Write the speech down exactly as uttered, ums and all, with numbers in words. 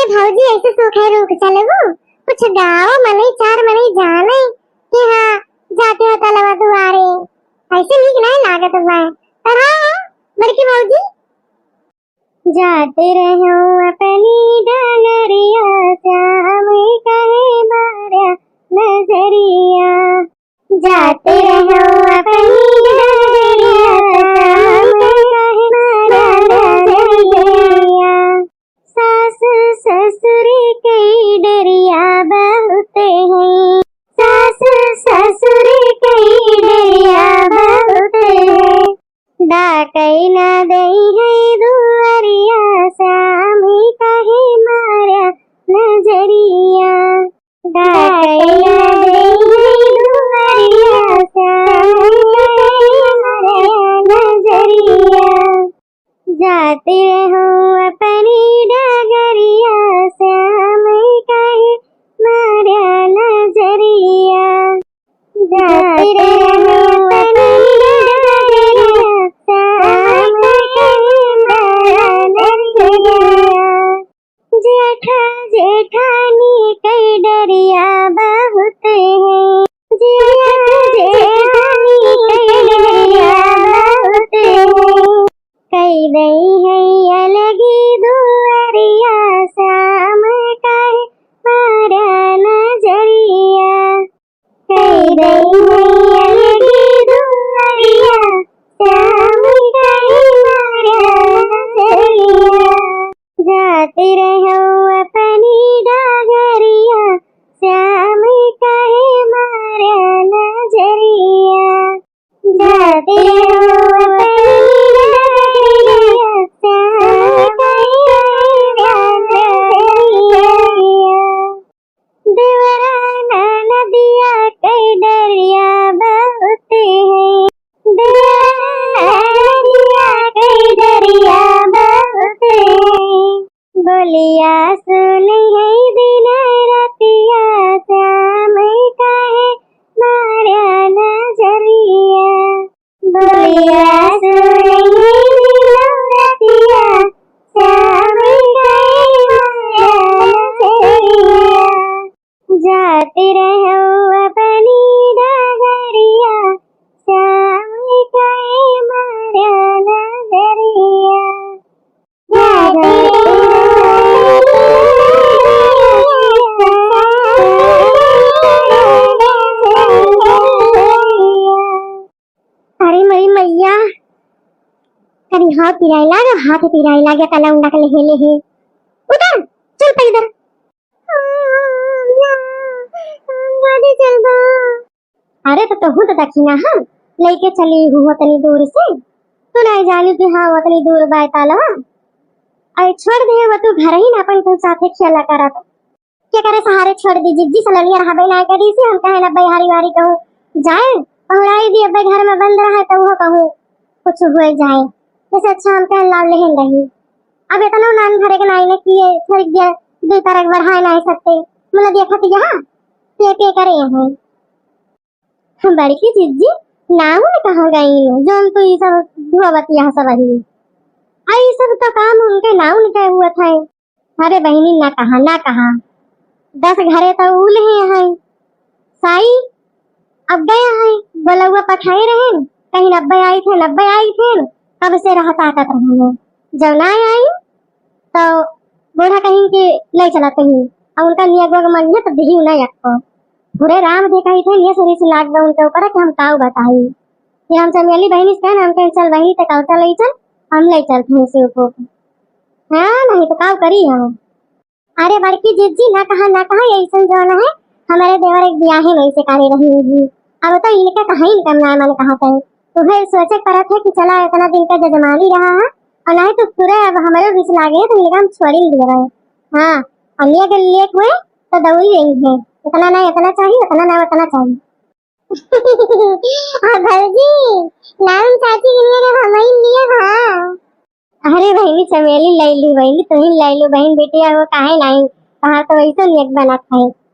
भौजी, ऐसे सूखे रूख चलबू? कुछ गाँव मनई, चार मनई जाने कि हाँ, जाते हो तलवा दुआरे। ऐसे नीक नहीं लागत बा। पर हाँ, बड़की भौजी, जाते रहो अपनी डगरिया, श्याम कहे मारा नजरिया। जाते रहो अपनी डगरिया, श्याम कहे मारा नजरिया। सास ससुर के डरिया बहुत है, सास ससुर के डरिया बहुत है। डाकै ना दई है दुआरिया, श्याम कहे मारा नजरिया। डाकै ना दई है दुआरिया, श्याम कहे मारा नजरिया। जाते हो अपनी डगरिया, श्याम कहे मारा नजरिया। जाते हो अपनी डगरिया, श्याम कहे मारा नजरिया। जेठा जेठानी के डरिया बहुत है, जेठा जेठानी के डरिया बहुत है। कई दई है अलगी दुआरिया, श्याम कहे मारा नजरिया। कई दई है अलगी दुआरिया, श्याम कहे मारा नजरिया। जाते रहो अपनी डगरिया, श्याम कहे मारा नजरिया। जाते हो अपनी डगरिया, श्याम कहे मारा नजरिया। देवरा ननदिया के डरिया बहुत है, देवरा ननदिया के डरिया बहुत है। बोलिया सुन है दिन रतिया, श्याम कहे मारा नजरिया। बोलिया सुन है दिन रतिया, श्याम कहे मारा नजरिया। जाते रहो अपनी डगरिया, श्याम कहे मारा नजरिया। अरे मरी मैया, करी हाथ पिराए लागे, हाथ पिराए लागे, कला उंडा के लेहे लेहे। उतर, चल पैदल। अरे तो तोहू तो दखिना, हाँ, लइके चली हूँ तनी दूर से, तू नहीं जानी कि हाँ, उतनी दूर बाय तालवा। अरे छोड़ दे, वो तू घर ही ना अपन तू साथे खेला करत। के करे सहारे छोड़ दी, जिज्जी सलनिया रहबे ना करी से, हम कहे ना बहिहारी वारी कहूँ जाए, पहुड़ाई दी, अब्बे घर में बंद रहे तो वो कहूँ कुछ हुए जाए, जैसे अच्छा हम कहे लाल लेहन रही। अब इतना नान भरे के नाई ने किए, थोड़ी दे, दो तरह बढ़ाए ना सकते, मतलब ये खत यहाँ, के, के करे यहाँ। बड़की जिज्जी, नाऊ न कहाँ गई, जौन तू ई सब धुआवतिया सब अही। आ ई सब तो काम उनके नाऊ न के हुआ था। अरे बहिनी, ना कहा, ना कहा। दस घरे तो उल ही हैं। साई, अब गया है, बोलौआ पठाए रहे, कहीं नब्बे आई थे, नब्बे आई थे, कब से रहा ताकत रहे हैं। जब ना आई, तो बूढ़ा कहीं के ले चलत ही, और उनका नियगो के मंगिया तो दिही ना यक्को। पूरे राम दे कही थे, ये सरी से लाग गए उनके ऊपर कि हम काऊ बताई। कि हम चमेली बहिनी से कहन, हम कहें, "चल बहिनी, ते काऊ चल, ले चल, हम ले चलते हैं शिव को।" हाँ, नहीं तो काऊ करी हम। अरे बड़की जिज्जी, ना कहा, ना कहा, ऐसन जौन है, हमारे देवर एक बियाहे में ऐसे करे रही है। अब तो इनका कहा, इनका ना मन कहा थे। तुम्हें सोचे के परत है कि चला, इतना दिन का जजमानी रहा है, और नहीं तो पूरे अब हमारे बीच लागे तो इनका हम छोड़ी नहीं रहे। हाँ, और लिए के लिए हुए तो दौड़ी रही है, इतना ना इतना चाहिए, उतना ना उतना चाहिए। हाँ भौजी, नाम चाची के लिए हम ही लिए, हाँ। अरे बहिनी, चमेली लैली बहिनी, तुही लैलू बहिन, बेटिया वो काहे नहीं, कहा तो वैसे नेक बनत है।